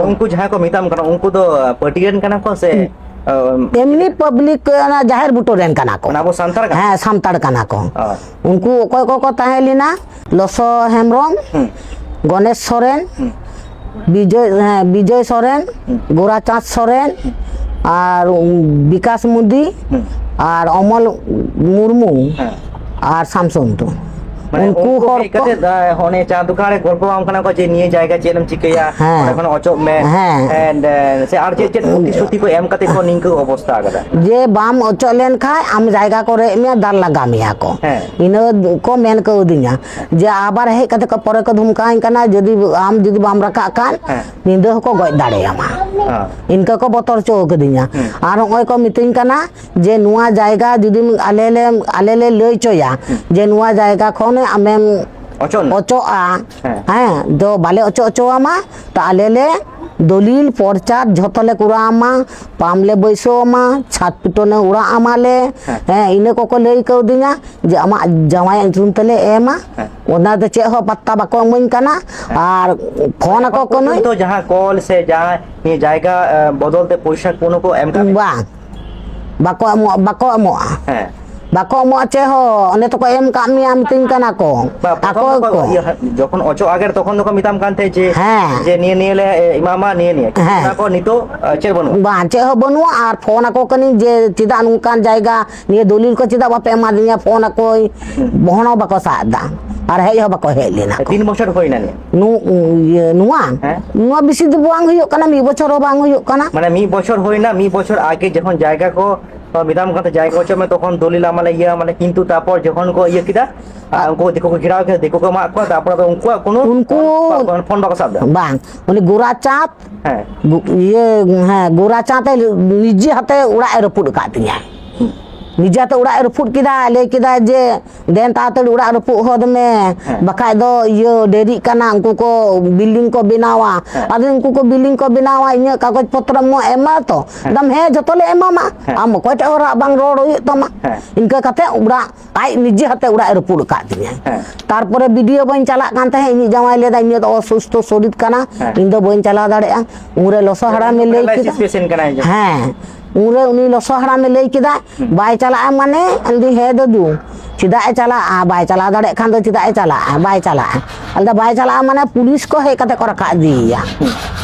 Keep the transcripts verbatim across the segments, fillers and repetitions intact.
ᱩᱱᱠᱩ ᱡᱟᱦᱟᱸᱭ ᱠᱚ ᱢᱮᱛᱟᱢ ᱠᱟᱱᱟ, ᱩᱱᱠᱩ ᱫᱚ ᱯᱟᱹᱴᱤ ᱨᱮᱱ ᱠᱟᱱᱟ ᱠᱚ ᱥᱮ? ᱮᱢᱱᱤ ᱯᱟᱵᱽᱞᱤᱠ, ᱚᱱᱟ ᱡᱟᱦᱮᱨ ᱵᱩᱴᱟᱹ ᱨᱮᱱ ᱠᱟᱱᱟ ᱠᱚ᱾ ᱢᱟᱱᱮ ᱟᱵᱚ ᱥᱟᱱᱛᱟᱲ ᱠᱟᱱᱟ? ᱦᱮᱸ, ᱥᱟᱱᱛᱟᱲ ᱠᱟᱱᱟ ᱠᱚ᱾ ᱚ᱾ ᱩᱱᱠᱩ ᱚᱠᱚᱭ ᱠᱚᱠᱚ ᱛᱟᱦᱮᱸ ᱞᱮᱱᱟ? ᱞᱚᱥᱚ ᱦᱮᱢᱵᱨᱚᱢ, ᱦᱩᱸ᱾ ᱜᱚᱱᱮᱥ ᱥᱚᱨᱮᱱ, ᱦᱩᱸ᱾ ᱵᱤᱡᱚᱭ, ᱦᱮᱸ, ᱵᱤᱡᱚᱭ ᱥᱚᱨᱮᱱ, ᱦᱩᱸ᱾ ᱜᱳᱨᱟᱪᱟᱸᱫᱽ ᱥᱚᱨᱮᱱ, ᱦᱩᱸ᱾ ᱟᱨ, ᱩᱢ, ᱵᱤᱠᱟᱥ ᱢᱩᱫᱤ, ᱦᱩᱸ᱾ ᱟᱨ ᱚᱢᱚᱞ ᱢᱩᱨᱢᱩ, ᱦᱮᱸ᱾ ᱟᱨ ᱥᱟᱢᱥᱚᱱᱛᱩ᱾ ᱢᱟᱱᱮ ᱩᱱᱠᱩ ᱩᱱᱠᱩ ᱦᱚᱲ ᱦᱮᱡ ᱠᱚ ᱠᱟᱛᱮ, ᱟ, ᱚᱱᱮ ᱪᱟ ᱫᱚᱠᱟᱱ ᱨᱮ ᱜᱚᱞᱯᱚ ᱟᱢ ᱠᱟᱱᱟ ᱠᱚ ᱡᱮ, "ᱱᱤᱭᱟᱹ ᱡᱟᱭᱜᱟ ᱪᱮᱫ ᱮᱢ ᱪᱤᱠᱟᱹᱭᱟ? ᱦᱮᱸ᱾ ᱚᱸᱰᱮ ᱠᱷᱚᱱ ᱚᱪᱚᱜ ᱢᱮ᱾" ᱦᱮᱸ᱾ And, ᱮ, ᱥᱮ ᱟᱨ ᱪᱮᱫ ᱪᱮᱫ ᱯᱨᱚᱛᱤᱥᱨᱩᱛᱤ ᱠᱚ ᱮᱢ ᱠᱟᱛᱮ ᱠᱚ ᱱᱤᱝᱠᱟᱹ ᱚᱵᱚᱥᱛᱟ ᱟᱠᱟᱫᱟ? ᱡᱮ ᱵᱟᱢ ᱚᱪᱚᱜ ᱞᱮᱱ ᱠᱷᱟᱡ ᱟᱢ ᱡᱟᱭᱜᱟ ᱠᱚ ᱨᱮᱡ ᱢᱮᱭᱟ, ᱫᱟᱞ ᱞᱟᱜᱟ ᱢᱮᱭᱟ ᱠᱚ᱾ ᱦᱮᱸ᱾ ᱤᱱᱟᱹ ᱠᱚ ᱢᱮᱱ ᱠᱟᱹᱣᱫᱤᱧᱟ᱾ ᱡᱮ ᱟᱵᱟᱨ ᱦᱮᱡ ᱠᱟᱛᱮ ᱠᱚ ᱯᱚᱨᱮ ᱠᱚ ᱫᱷᱢᱠᱟᱣᱟᱹᱧ ᱠᱟᱱᱟ, ᱡᱩᱫᱤ ᱟᱢ ᱡᱩᱫᱤ ᱵᱟᱢ ᱨᱟᱠᱟᱵ ᱠᱷᱟᱱ ᱦᱮᱸ᱾ ᱧᱤᱫᱟᱹ ᱦᱚᱸᱠᱚ ᱜᱚᱡ ᱫᱟᱲᱮᱭᱟᱢᱟ᱾ ᱦᱮᱸ᱾ ᱤᱱᱠᱟᱹ ᱠᱚ ᱵᱚᱛᱚᱨ ᱦᱚᱪᱚ ᱠᱟᱹᱫᱤᱧᱟ᱾ ᱦᱩᱸ᱾ ᱟᱨ ᱱᱚᱜᱼᱚᱭ ᱠᱚ ᱢᱤᱛᱟᱹᱧ ᱠᱟᱱᱟ ᱡᱮ ᱱᱚᱣᱟ ᱡᱟᱭᱜᱟ ᱡᱩᱫᱤᱢ ᱟᱞᱮ ᱞᱮ, ᱟᱞᱮ ᱞᱮ ᱞᱟᱹᱭ ᱦᱚᱪᱚᱭᱟ ᱦᱩᱸ᱾ ᱡᱮ ᱱᱚᱣᱟ ᱡᱟᱭᱜᱟ ᱠᱷᱚᱱ ᱟᱢᱮᱢ ᱚᱪᱚᱜ ᱱᱟ᱾ ᱚᱪᱚᱜᱼᱟ, ᱦᱮᱸ᱾ ᱦᱮᱸ, ᱫᱚ ᱵᱟᱞᱮ ᱚᱪᱚᱜ ᱦᱚᱪᱚᱣᱟᱢᱟ, ᱛᱚ ᱟᱞᱮ ᱞᱮ ᱫᱚᱞᱤᱞ ᱯᱚᱨᱪᱟᱨ ᱡᱷᱚᱛᱚ ᱞᱮ ᱠᱚᱨᱟᱣ ᱟᱢᱟ, ᱯᱟᱢ ᱞᱮ ᱵᱟᱹᱭᱥᱟᱹᱣ ᱟᱢᱟ, ᱪᱷᱟᱫ ᱯᱤᱴᱟᱹ ᱞᱮ ᱚᱲᱟᱜ ᱟᱢᱟᱞᱮ, ᱦᱮᱸ᱾ ᱦᱮᱸ, ᱤᱱᱟᱹ ᱠᱚᱠᱚ ᱞᱟᱹᱭ ᱠᱟᱹᱣᱫᱤᱧᱟ ᱡᱮ ᱟᱢᱟᱜ ᱡᱟᱶᱟᱭᱟᱜ ᱧᱩᱛᱩᱢ ᱛᱮᱞᱮ ᱮᱢᱟ, ᱦᱮᱸ᱾ ᱚᱱᱟ ᱫᱚ ᱪᱮᱫ ᱦᱚᱸ ᱯᱟᱛᱛᱟ ᱵᱟᱠᱚ ᱤᱢᱟᱹᱧ ᱠᱟᱱᱟ, ᱦᱮᱸ᱾ ᱟᱨ ᱯᱷᱳᱱ ᱟᱠᱚ ᱮᱠᱷᱚᱱ ᱠᱟᱹᱱᱟᱹᱧ᱾ ᱯᱚᱨᱡᱚᱱᱛᱚ ᱡᱟᱦᱟᱸ ᱠᱚᱞ ᱥᱮ ᱡᱟᱦᱟᱸ ᱱᱤᱭᱟᱹ ᱡᱟᱭᱜᱟ, ᱮ, ᱵᱚᱫᱚᱞ ᱛᱮ ᱯᱚᱭᱥᱟ ᱠᱳᱱᱳ ᱠᱚ ᱮᱢ ᱠᱟᱜ ᱢᱮᱭᱟ? ᱵᱟᱝ, ᱵᱟᱠᱚ ᱮᱢᱚᱜ, ᱵᱟᱠᱚ ᱮᱢᱚᱜᱼᱟ᱾ ᱦᱮᱸ᱾ ᱵᱟᱠᱚ ᱮᱢᱚᱜᱼᱟ ᱪᱮᱫ ᱦᱚᱸ, ᱚᱱᱮ ᱛᱚᱠᱚ ᱮᱢ ᱠᱟᱜ ᱢᱮᱭᱟ ᱢᱤᱛᱟᱹᱧ ᱠᱟᱱᱟ ᱠᱚ᱾ ᱵᱟ, ᱯᱨᱚᱛᱷᱚᱢ ᱟᱠᱚ ᱫᱚᱠᱚ ᱜᱮᱠᱚ᱾ ᱤᱭᱟᱹ, ᱡᱚᱠᱷᱚᱱ ᱚᱪᱚᱜ ᱟᱜᱮ ᱛᱚᱠᱷᱚᱱ ᱫᱚᱠᱚ ᱢᱮᱛᱟᱢ ᱠᱟᱱ ᱛᱟᱦᱮᱸᱫ ᱡᱮ, ᱦᱮᱸ᱾ ᱡᱮ ᱱᱤᱭᱟᱹ, ᱱᱤᱭᱟᱹ ᱞᱮ, ᱮ, ᱮᱢᱟᱢᱟ, ᱱᱤᱭᱟᱹ, ᱱᱤᱭᱟᱹ᱾ ᱦᱮᱸ᱾ ᱚᱱᱟ ᱠᱚ ᱱᱤᱛᱚᱜ, ᱮ, ᱪᱮᱫ ᱵᱟᱹᱱᱩᱜᱼᱟ? ᱵᱟᱝ, ᱪᱮᱫ ᱦᱚᱸ ᱵᱟᱹᱱᱩᱜᱼᱟ᱾ ᱟᱨ ᱯᱷᱳᱱ ᱟᱠᱚ ᱠᱟᱹᱱᱟᱹᱧ ᱡᱮ ᱪᱮᱫᱟᱜ ᱱᱚᱝᱠᱟᱱ ᱡᱟᱭᱜᱟ ᱱᱤᱭᱟᱹ ᱫᱚᱞᱤᱞ ᱠᱚ ᱪᱮᱫᱟᱜ ᱵᱟᱯᱮ ᱮᱢᱟᱫᱤᱧᱟ? ᱯᱷᱳᱱ ᱟᱠᱚᱭ, ᱦᱩᱸ᱾ ᱯᱷᱳᱱ ᱦᱚᱸ ᱵᱟᱠᱚ ᱥᱟᱵ ᱮᱫᱟ᱾ ᱟᱨ ᱦᱮᱡ ᱦᱚᱸ ᱵᱟᱠᱚ ᱦᱮᱡ ᱞᱮᱱᱟ ᱠᱚ᱾ ᱛᱤᱱ ᱵᱚᱪᱷᱚᱨ ᱦᱩᱭᱱᱟ ᱱᱤᱭᱟᱹ? ᱱᱩ-, ᱤᱭᱟᱹ, ᱱᱚᱣᱟ? ᱦᱮᱸ? ᱱᱚᱣᱟ ᱵᱮᱥᱤ ᱫᱚ ᱵᱟᱝ ᱦᱩᱭᱩᱜ ᱠᱟᱱᱟ, ᱢᱤᱫ ᱵᱚᱪᱷᱚᱨ ᱦᱚᱸ ᱵᱟᱝ ᱦᱩᱭᱩᱜ ᱠᱟᱱᱟ᱾ ᱢᱟᱱᱮ ᱢᱤᱫ ᱵᱚᱪᱷᱚᱨ ᱦᱩᱭᱱᱟ, ᱢᱤᱫ ᱵᱚᱪᱷᱚᱨ ᱟᱜᱮ ᱡᱚᱠᱷᱚᱱ ᱡᱟᱭᱜᱟ ᱠᱚ ᱢᱮᱛᱟᱢ ᱠᱟᱱ ᱛᱟᱦᱮᱸ ᱡᱟᱭᱜᱟ ᱚᱪᱚᱜ ᱢᱮ, ᱛᱚᱠᱷᱚᱱ ᱫᱚᱞᱤᱞ ᱟᱢᱟᱞᱮ ᱤᱭᱟᱹ ᱟᱢᱟᱞᱮ, ᱠᱤᱱᱛᱩ ᱛᱟᱨᱯᱚᱨ ᱡᱚᱠᱷᱚᱱ ᱠᱚ ᱤᱭᱟᱹ ᱠᱮᱫᱟ, ᱟᱨ ᱩᱱᱠᱩ ᱫᱤᱠᱩ ᱠᱚ ᱜᱷᱮᱨᱟᱣ ᱠᱮᱫᱟ, ᱫᱤᱠᱩ ᱠᱚ ᱮᱢᱟᱜ ᱠᱚᱣᱟ, ᱛᱟᱨᱯᱚᱨ ᱟᱫᱚ ᱩᱱᱠᱩᱣᱟᱜ ᱠᱳᱱᱳ ᱩᱱᱠᱩ ᱯᱷᱳᱱ ᱵᱟᱠᱚ ᱥᱟᱵ ᱮᱫᱟ᱾ ᱵᱟᱝ, ᱩᱱᱤ ᱜᱳᱨᱟᱪᱟᱸᱫᱽ, ᱦᱮᱸ᱾ ᱜᱩ-, ᱤᱭᱟᱹ, ᱦᱮᱸ, ᱜᱳᱨᱟᱪᱟᱸᱫᱽ ᱮ ᱱᱤᱡᱮ ᱦᱟᱛᱮ ᱚᱲᱟᱜ ᱮ ᱨᱟᱹᱯᱩᱫ ᱟᱠᱟᱫ ᱛᱤᱧᱟ᱾ ᱱᱤᱡᱮᱛᱮ ᱚᱲᱟᱜ ᱮ ᱨᱟᱹᱯᱩᱫ ᱠᱮᱫᱟ, ᱞᱟᱹᱭ ᱠᱮᱫᱟ ᱡᱮ, "ᱫᱮᱱ ᱛᱟᱲᱟᱛᱟᱲᱤ ᱚᱲᱟᱜ ᱨᱟᱹᱯᱩᱫ ᱦᱚᱫ ᱢᱮ, ᱦᱮᱸ᱾ ᱵᱟᱠᱷᱟᱡ ᱫᱚ ᱤᱭᱟᱹ ᱰᱮᱨᱤᱜ ᱠᱟᱱᱟ, ᱩᱱᱠᱩ ᱠᱚ ᱵᱤᱞᱰᱤᱝ ᱠᱚ ᱵᱮᱱᱟᱣᱟ᱾" ᱦᱮᱸ᱾ ᱟᱫᱚ ᱩᱱᱠᱩ ᱠᱚ ᱵᱤᱞᱰᱤᱝ ᱠᱚ ᱵᱮᱱᱟᱣᱟ, ᱤᱧᱟᱹᱜ ᱠᱟᱜᱚᱡᱽ ᱯᱚᱛᱨᱚ ᱮᱢ ᱮᱢᱟ ᱛᱚ? ᱦᱮᱸ᱾ ᱟᱫᱚᱢ, "ᱦᱮᱸ, ᱡᱚᱛᱚ ᱞᱮ ᱮᱢᱟᱢᱟ, ᱦᱮᱸ᱾ ᱟᱢ ᱚᱠᱚᱭ ᱴᱷᱮᱡ ᱦᱚᱸ ᱨᱟᱜ ᱵᱟᱝ ᱨᱚᱲ ᱦᱩᱭᱩᱜ ᱛᱟᱢᱟ᱾" ᱦᱮᱸ᱾ ᱤᱱᱠᱟᱹ ᱠᱟᱛᱮ ᱚᱲᱟᱜ ᱟᱡ ᱱᱤᱡᱮ ᱦᱟᱛᱮ ᱚᱲᱟᱜ ᱮ ᱨᱟᱹᱯᱩᱫ ᱟᱠᱟᱫ ᱛᱤᱧᱟᱹ᱾ ᱦᱮᱸ᱾ ᱛᱟᱨᱯᱚᱨᱮ ᱵᱤᱰᱤᱭᱳ ᱵᱟᱹᱧ ᱪᱟᱞᱟᱜ ᱠᱟᱱ ᱛᱟᱦᱮᱸᱫ, ᱤᱧᱤᱡ ᱡᱟᱶᱟᱭ ᱞᱟᱹᱭᱫᱟ, "ᱤᱧᱟᱹᱜ ᱫᱚ ᱚᱥᱩᱥᱛᱷᱚ ᱥᱚᱨᱤᱨ ᱠᱟᱱᱟ, ᱦᱮᱸ᱾ ᱤᱧ ᱫᱚ ᱵᱟᱹᱧ ᱪᱟᱞᱟᱣ ᱫᱟᱲᱮᱭᱟᱜᱼᱟ᱾" ᱩᱱᱨᱮ ᱞᱚᱥᱚ ᱦᱟᱲᱟᱢᱮ ᱩᱱᱠᱩ ᱞᱟᱹᱭ ᱯᱮᱨᱟᱞᱟᱭᱥᱤᱥ ᱠᱮᱫᱟ᱾ ᱯᱮᱥᱮᱱᱴ ᱠᱟᱱᱟᱭ ᱡᱮ᱾ ᱦᱮᱸ, ᱩᱱᱨᱮ ᱩᱱᱤ ᱞᱚᱥᱚ ᱦᱟᱲᱟᱢᱮ ᱞᱟᱹᱭ ᱠᱮᱫᱟ, ᱦᱩᱸ᱾ "ᱵᱟᱭ ᱪᱟᱞᱟᱜᱼᱟ ᱢᱟᱱᱮ?" ᱟᱫᱚᱧ, "ᱦᱮᱸ ᱫᱟᱫᱩ, ᱪᱮᱫᱟᱜ ᱮ ᱪᱟᱞᱟᱜᱼᱟ? ᱵᱟᱭ ᱪᱟᱞᱟᱣ ᱫᱟᱲᱮᱭᱟᱜ ᱠᱷᱟᱱ ᱫᱚ ᱪᱮᱫᱟᱜ ᱮ ᱪᱟᱞᱟᱜᱼᱟ? ᱵᱟᱭ ᱪᱟᱞᱟᱜᱼᱟ᱾" ᱟᱫᱚ ᱵᱟᱭ ᱪᱟᱞᱟᱜᱼᱟ ᱢᱟᱱᱮ ᱯᱩᱞᱤᱥ ᱠᱚ ᱦᱮᱡ ᱠᱟᱛᱮ ᱠᱚ ᱨᱟᱠᱟᱵ ᱤᱫᱤᱭᱮᱭᱟ᱾ ᱦᱩᱸ᱾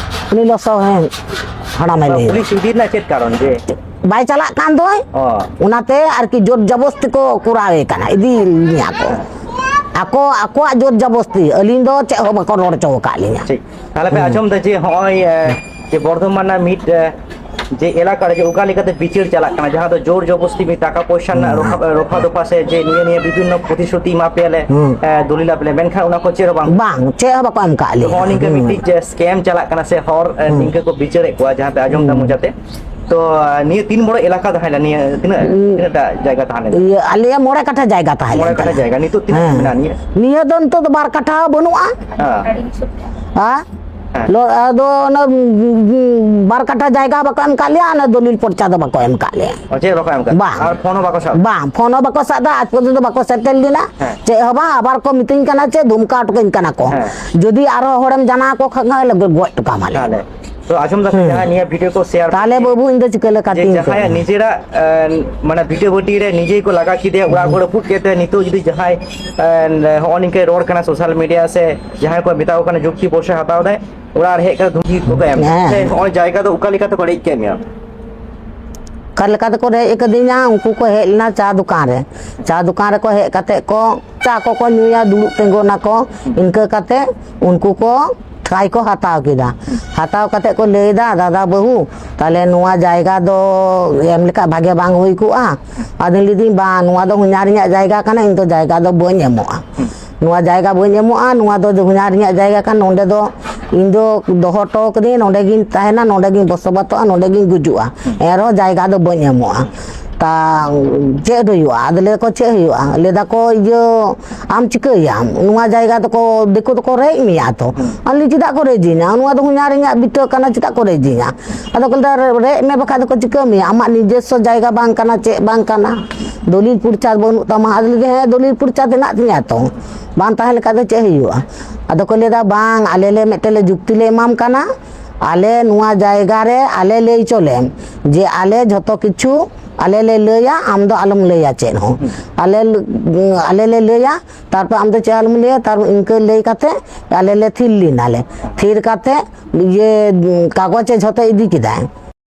ᱩᱱᱤ ᱞᱚᱥᱚ ᱦᱟᱲᱟᱢᱮ ᱞᱟᱹᱭ ᱮᱫᱟ᱾ ᱯᱩᱞᱤᱥ ᱤᱫᱤ ᱨᱮᱱᱟᱜ ᱪᱮᱫ ᱠᱟᱨᱚᱱ ᱡᱮ? ᱵᱟᱭ ᱪᱟᱞᱟᱜ ᱠᱟᱱ ᱫᱚᱭ᱾ ᱚ᱾ ᱚᱱᱟᱛᱮ ᱟᱨᱠᱤ ᱡᱳᱨ ᱡᱚᱵᱚᱥᱛᱤ ᱠᱚ ᱠᱚᱨᱟᱣᱮ ᱠᱟᱱᱟ, ᱤᱫᱤᱭᱮᱭᱟ ᱠᱚ᱾ ᱟᱠᱚ, ᱟᱠᱚᱣᱟᱜ ᱡᱳᱨ ᱡᱚᱵᱚᱥᱛᱤ, ᱟᱹᱞᱤᱧ ᱫᱚ ᱪᱮᱫ ᱦᱚᱸ ᱵᱟᱠᱚ ᱨᱚᱲ ᱦᱚᱪᱚ ᱟᱠᱟᱫ ᱞᱤᱧᱟ᱾ ᱴᱷᱤᱠ᱾ ᱛᱟᱦᱞᱮ ᱯᱮ ᱦᱩᱸ᱾ ᱟᱸᱡᱚᱢ ᱫᱟ ᱡᱮ ᱦᱚᱸᱜᱼᱚᱭ, ᱮ, ᱡᱮ ᱵᱚᱨᱫᱷᱚᱢᱟᱱ ᱨᱮᱱᱟᱜ ᱢᱤᱫ, ᱮ, ᱡᱮ ᱮᱞᱟᱠᱟ ᱨᱮ ᱡᱮ ᱚᱠᱟ ᱞᱮᱠᱟᱛᱮ ᱵᱤᱪᱟᱹᱨ ᱪᱟᱞᱟᱜ ᱠᱟᱱᱟ, ᱡᱟᱦᱟᱸ ᱫᱚ ᱡᱳᱨ ᱡᱚᱵᱚᱥᱛᱤ ᱢᱤᱫ ᱴᱟᱠᱟ ᱯᱚᱭᱥᱟ ᱨᱮᱱᱟᱜ ᱦᱩᱸ᱾ ᱨᱚᱯᱷᱟ, ᱨᱚᱯᱷᱟ ᱫᱚᱯᱷᱟ ᱥᱮ ᱡᱮ ᱱᱤᱭᱟᱹ, ᱱᱤᱭᱟᱹ ᱵᱤᱵᱷᱤᱱᱱᱚ ᱯᱨᱚᱛᱤᱥᱨᱩᱛᱤ ᱮᱢᱟ ᱯᱮᱭᱟᱞᱮ, ᱦᱩᱸ᱾ ᱮ, ᱫᱚᱞᱤᱞ ᱟᱯᱮ ᱞᱮ, ᱢᱮᱱᱠᱷᱟᱱ ᱚᱱᱟ ᱠᱚ ᱪᱮᱫ ᱦᱚᱸ ᱵᱟᱝ᱾ ᱵᱟᱝ, ᱪᱮᱫ ᱦᱚᱸ ᱵᱟᱠᱚ ᱮᱢ ᱠᱟᱜ ᱞᱮᱭᱟ᱾ ᱦᱚᱸᱜᱼᱚ ᱱᱤᱝᱠᱟᱹ ᱦᱩᱸ᱾ ᱢᱤᱫᱴᱤᱡ ᱡᱮ scam ᱪᱟᱞᱟᱜ ᱠᱟᱱᱟ ᱥᱮ ᱦᱚᱲ, ᱮ, ᱦᱩᱸ᱾ ᱱᱤᱝᱠᱟᱹ ᱠᱚ ᱵᱤᱪᱟᱹᱨᱮᱫ ᱠᱚᱣᱟ, ᱡᱟᱦᱟᱸ ᱯᱮ ᱟᱸᱡᱚᱢ ᱫᱟ ᱦᱩᱸ᱾ ᱢᱚᱪᱟᱛᱮ᱾ ᱛᱚ, ᱱᱤᱭᱟᱹ ᱛᱤᱱ ᱵᱚᱲᱚ ᱮᱞᱟᱠᱟ ᱛᱟᱦᱮᱸ ᱞᱮᱱᱟ? ᱱᱤᱭᱟᱹ ᱛᱤᱱᱟᱹᱜ, ᱩᱸ, ᱛᱤᱱᱟᱹᱜ ᱴᱟ ᱡᱟᱭᱜᱟ ᱛᱟᱦᱮᱸ ᱞᱮᱱᱟ? ᱤᱭᱟᱹ, ᱟᱞᱮᱭᱟᱜ ᱢᱚᱬᱮ ᱠᱟᱴᱷᱟ ᱡᱟᱭᱜᱟ ᱛᱟᱦᱮᱸ ᱢᱚᱬᱮ ᱞᱮᱱ ᱠᱟᱴᱷᱟ ᱛᱟᱞᱮᱭᱟ᱾ ᱡᱟᱭᱜᱟ᱾ ᱱᱤᱛᱚᱜ ᱛᱤᱱᱟᱹᱜ ᱦᱮᱸ᱾ ᱢᱮᱱᱟᱜᱼᱟ ᱱᱤᱭᱟᱹ? ᱱᱤᱭᱟᱹ ᱫᱚ ᱱᱤᱛᱚᱜ ᱫᱚ ᱵᱟᱨ ᱠᱟᱴᱷᱟ ᱵᱟᱹᱱᱩᱜᱼᱟ᱾ ᱦᱮᱸ᱾ ᱦᱮᱸ? ᱦᱮᱸ᱾ ᱞᱚ-, ᱟᱫᱚ ᱚᱱᱟ, ᱩᱸ, ᱩᱸ, ᱵᱟᱨ ᱠᱟᱴᱷᱟ ᱡᱟᱭᱜᱟ ᱵᱟᱠᱚ ᱮᱢ ᱠᱟᱜ ᱞᱮᱭᱟ, ᱚᱱᱟ ᱫᱚᱞᱤᱞ ᱯᱚᱨᱪᱟ ᱫᱚ ᱵᱟᱠᱚ ᱮᱢ ᱠᱟᱜ ᱞᱮᱭᱟ᱾ ᱚ, ᱪᱮᱫ ᱵᱟᱠᱚ ᱮᱢ ᱠᱟᱜ? ᱵᱟᱝ᱾ ᱟᱨ ᱯᱷᱳᱱ ᱦᱚᱸ ᱵᱟᱠᱚ ᱥᱟᱵ? ᱵᱟᱝ, ᱯᱷᱳᱱ ᱦᱚᱸ ᱵᱟᱠᱚ ᱥᱟᱵ ᱫᱟ, ᱟᱡ ᱯᱚᱨᱡᱚᱱᱛᱚ ᱵᱟᱠᱚ ᱥᱮᱴᱮᱨ ᱞᱮᱱᱟ᱾ ᱦᱮᱸ᱾ ᱪᱮᱫ ᱦᱚᱸ ᱵᱟᱝ, ᱟᱵᱟᱨ ᱠᱚ ᱢᱤᱛᱟᱹᱧ ᱠᱟᱱᱟ ᱪᱮᱫ, ᱫᱷᱩᱢᱠᱟ ᱦᱚᱴᱚ ᱠᱟᱹᱧ ᱠᱟᱱᱟ ᱠᱚ᱾ ᱦᱮᱸ᱾ ᱡᱩᱫᱤ ᱟᱨᱦᱚᱸ ᱦᱚᱲᱮᱢ ᱡᱟᱱᱟᱣ ᱠᱚ ᱠᱷᱟᱱ, ᱜᱚᱡ ᱦᱚᱴᱚ ᱠᱟᱢᱟᱞᱮ᱾ ᱛᱟᱦᱞᱮ᱾ ᱛᱚ, ᱟᱸᱡᱚᱢ ᱫᱟᱯᱮ ᱦᱩᱸ᱾ ᱡᱟᱦᱟᱸᱭ ᱱᱤᱭᱟᱹ ᱵᱷᱤᱰᱤᱭᱳ ᱠᱚ ᱥᱮᱭᱟᱨ ᱛᱟᱦᱞᱮ ᱠᱮᱫᱟ, ᱵᱟᱹᱵᱩ, ᱤᱧ ᱫᱚ ᱪᱤᱠᱟᱹ ᱞᱮᱠᱟᱛᱮ ᱡᱮ ᱤᱧ ᱡᱟᱦᱟᱸᱭᱟᱜ ᱠᱚᱨᱟᱣᱟ? ᱱᱤᱡᱮᱨᱟᱜ, ᱮᱸ, ᱢᱟᱱᱮ, ᱵᱷᱤᱴᱟᱹ ᱵᱷᱟᱹᱴᱤ ᱨᱮ ᱱᱤᱡᱮ ᱠᱚ ᱞᱟᱜᱟ ᱠᱮᱫᱮᱭᱟ, ᱚᱲᱟᱜ ᱦᱩᱸ᱾ ᱠᱚ ᱨᱟᱹᱯᱩᱫ ᱠᱮᱫ ᱛᱟᱭᱟ, ᱱᱤᱛᱚᱜ ᱡᱩᱫᱤ ᱡᱟᱦᱟᱸᱭ, ᱮᱸ, ᱦᱚᱸᱜᱼᱚ ᱱᱤᱝᱠᱟᱹᱭ ᱨᱚᱲ ᱠᱟᱱᱟ ᱥᱳᱥᱟᱞ ᱢᱤᱰᱤᱭᱟ ᱥᱮ ᱡᱟᱦᱟᱸᱭ ᱠᱚ ᱢᱮᱛᱟ ᱠᱚ ᱠᱟᱱᱟ ᱡᱩᱠᱛᱤ ᱯᱚᱭᱥᱟ ᱦᱟᱛᱟᱣ ᱫᱟᱭ, ᱚᱲᱟᱜ ᱨᱮ ᱦᱮᱡ ᱠᱟᱛᱮ ᱫᱷᱩᱢᱠᱤ ᱠᱚ ᱮᱢ ᱫᱟ᱾ ᱦᱮᱸ᱾ ᱥᱮ ᱦᱚᱸᱜᱼᱚᱭ ᱡᱟᱭᱜᱟ ᱫᱚ ᱚᱠᱟ ᱞᱮᱠᱟ ᱛᱮᱠᱚ ᱨᱮᱡ ᱠᱮᱫ ᱢᱮᱭᱟ? ᱚᱠᱟ ᱞᱮᱠᱟ ᱛᱮᱠᱚ ᱨᱮᱡ ᱟᱠᱟᱫᱤᱧᱟ, ᱩᱱᱠᱩ ᱠᱚ ᱦᱮᱡ ᱞᱮᱱᱟ ᱪᱟ ᱫᱚᱠᱟᱱ ᱨᱮ᱾ ᱪᱟ ᱫᱚᱠᱟᱱ ᱨᱮᱠᱚ ᱦᱮᱡ ᱠᱟᱛᱮ ᱠᱚ ᱪᱟ ᱠᱚᱠᱚ ᱧᱩᱭᱟ, ᱫᱩᱲᱩᱵ ᱛᱤᱸᱜᱩᱱᱟᱠᱚ, ᱤᱱᱠᱟᱹ ᱠᱟᱛᱮ ᱩᱱᱠᱩ ᱠᱚ ᱴᱷᱟᱭ ᱠᱚ ᱦᱟᱛᱟᱣ ᱠᱮᱫᱟ᱾ ᱦᱟᱛᱟᱣ ᱠᱟᱛᱮ ᱠᱚ ᱞᱟᱹᱭᱫᱟ, "ᱫᱟᱫᱟ ᱵᱟᱹᱦᱩ, ᱛᱟᱦᱞᱮ ᱱᱚᱣᱟ ᱡᱟᱭᱜᱟ ᱫᱚ ᱮᱢ ᱞᱮᱠᱷᱟᱡ ᱵᱷᱟᱜᱮ ᱵᱟᱝ ᱦᱩᱭ ᱠᱚᱜᱼᱟ?" ᱟᱫᱚᱧ ᱞᱟᱹᱭᱫᱟᱹᱧ, "ᱵᱟᱝ, ᱱᱚᱣᱟ ᱫᱚ ᱦᱚᱧᱦᱟᱨᱤᱧᱟᱜ ᱡᱟᱭᱜᱟ ᱠᱟᱱᱟ, ᱤᱧ ᱫᱚ ᱡᱟᱭᱜᱟ ᱫᱚ ᱵᱟᱹᱧ ᱮᱢᱚᱜᱼᱟ᱾ ᱱᱚᱣᱟ ᱡᱟᱭᱜᱟ ᱵᱟᱹᱧ ᱮᱢᱚᱜᱼᱟ, ᱱᱚᱣᱟ ᱫᱚ ᱦᱚᱧᱦᱟᱨᱤᱧᱟᱜ ᱡᱟᱭᱜᱟ ᱠᱟᱱᱟ, ᱱᱚᱸᱰᱮ ᱫᱚ ᱤᱧ ᱫᱚ ᱫᱚᱦᱚ ᱦᱚᱴᱚ ᱠᱟᱹᱫᱟᱹᱧ, ᱱᱚᱸᱰᱮ ᱜᱤᱧ ᱛᱟᱦᱮᱱᱟ, ᱱᱚᱸᱰᱮ ᱜᱤᱧ ᱵᱚᱥᱚᱵᱟᱥᱚᱜᱼᱟ, ᱱᱚᱸᱰᱮ ᱜᱤᱧ ᱜᱩᱡᱩᱜᱼᱟ, ᱮᱱᱨᱮᱦᱚᱸ ᱡᱟᱭᱜᱟ ᱫᱚ ᱵᱟᱹᱧ ᱮᱢᱚᱜᱼᱟ᱾" ᱪᱮᱫ ᱦᱩᱭᱩᱜᱼᱟ? ᱟᱫᱚ ᱞᱟᱹᱭ ᱫᱟᱠᱚ, "ᱪᱮᱫ ᱦᱩᱭᱩᱜᱼᱟ?" ᱞᱟᱹᱭ ᱫᱟᱠᱚ, "ᱤᱭᱟᱹ, ᱟᱢ ᱪᱤᱠᱟᱹᱭᱟᱢ? ᱱᱚᱣᱟ ᱡᱟᱭᱜᱟ ᱫᱚᱠᱚ, ᱫᱤᱠᱩ ᱫᱚᱠᱚ ᱨᱮᱡ ᱢᱮᱭᱟ ᱛᱚ᱾ ᱟᱢ ᱞᱟᱹᱭ, ᱪᱮᱫᱟᱜ ᱠᱚ ᱨᱮᱡᱤᱧᱟ? ᱱᱚᱣᱟ ᱫᱚ ᱦᱚᱧᱦᱟᱨ ᱤᱧᱟᱹᱜ ᱵᱤᱴᱟᱹ ᱠᱟᱱᱟ, ᱪᱮᱫᱟᱜ ᱠᱚ ᱨᱮᱡᱤᱧᱟ?" ᱟᱫᱚ ᱠᱚ ᱞᱟᱹᱭ ᱫᱟ, "ᱨᱮᱡ ᱢᱮ ᱵᱟᱠᱷᱟᱡ ᱫᱚᱠᱚ ᱪᱤᱠᱟᱹ ᱢᱮᱭᱟ? ᱟᱢᱟᱜ ᱱᱤᱡᱮᱥᱥᱚ ᱡᱟᱭᱜᱟ ᱵᱟᱝ ᱠᱟᱱᱟ, ᱪᱮᱫ ᱵᱟᱝ ᱠᱟᱱᱟ, ᱫᱚᱞᱤᱞ ᱯᱚᱨᱪᱟᱛ ᱵᱟᱹᱱᱩᱜ ᱛᱟᱢᱟ?" ᱟᱫᱚ ᱞᱟᱹᱭ ᱫᱟ, "ᱦᱮᱸ, ᱫᱚᱞᱤᱞ ᱯᱚᱨᱪᱟᱛ ᱦᱮᱱᱟᱜ ᱛᱤᱧᱟ ᱛᱚ, ᱵᱟᱝ ᱛᱟᱦᱮᱸ ᱞᱮᱠᱷᱟᱡ ᱫᱚ ᱪᱮᱫ ᱦᱩᱭᱩᱜᱼᱟ?" ᱟᱫᱚ ᱠᱚ ᱞᱟᱹᱭ ᱫᱟ, "ᱵᱟᱝ, ᱟᱞᱮ ᱞᱮ ᱢᱤᱫᱴᱮᱱ ᱞᱮ ᱡᱩᱠᱛᱤ ᱞᱮ ᱮᱢᱟᱢ ᱠᱟᱱᱟ, ᱟᱞᱮ ᱱᱚᱣᱟ ᱡᱟᱭᱜᱟ ᱨᱮ ᱟᱞᱮ ᱞᱟᱹᱭ ᱦᱚᱪᱚ ᱞᱮᱢ ᱡᱮ ᱟᱞᱮ ᱡᱷᱚᱛᱚ ᱠᱤᱪᱷᱩ ᱟᱞᱮ ᱞᱮ ᱞᱟᱹᱭᱟ, ᱟᱢ ᱫᱚ ᱟᱞᱚᱢ ᱞᱟᱹᱭᱟ ᱪᱮᱫ ᱦᱚᱸ᱾ ᱟᱞᱮ, ᱟᱞᱮ ᱞᱮ ᱞᱟᱹᱭᱟ, ᱛᱟᱨᱯᱚᱨ ᱟᱢ ᱫᱚ ᱪᱮᱫ ᱟᱞᱚᱢ ᱞᱟᱹᱭᱟ᱾" ᱛᱟᱨ ᱤᱱᱠᱟᱹ ᱞᱟᱹᱭ ᱠᱟᱛᱮ ᱟᱞᱮ ᱞᱮ ᱛᱷᱤᱨ ᱞᱮᱱᱟᱞᱮ᱾ ᱛᱷᱤᱨ ᱠᱟᱛᱮ ᱤᱭᱟᱹ ᱠᱟᱜᱚᱡᱽ ᱮ ᱡᱷᱚᱛᱚ ᱤᱫᱤ ᱠᱮᱫᱟᱭ᱾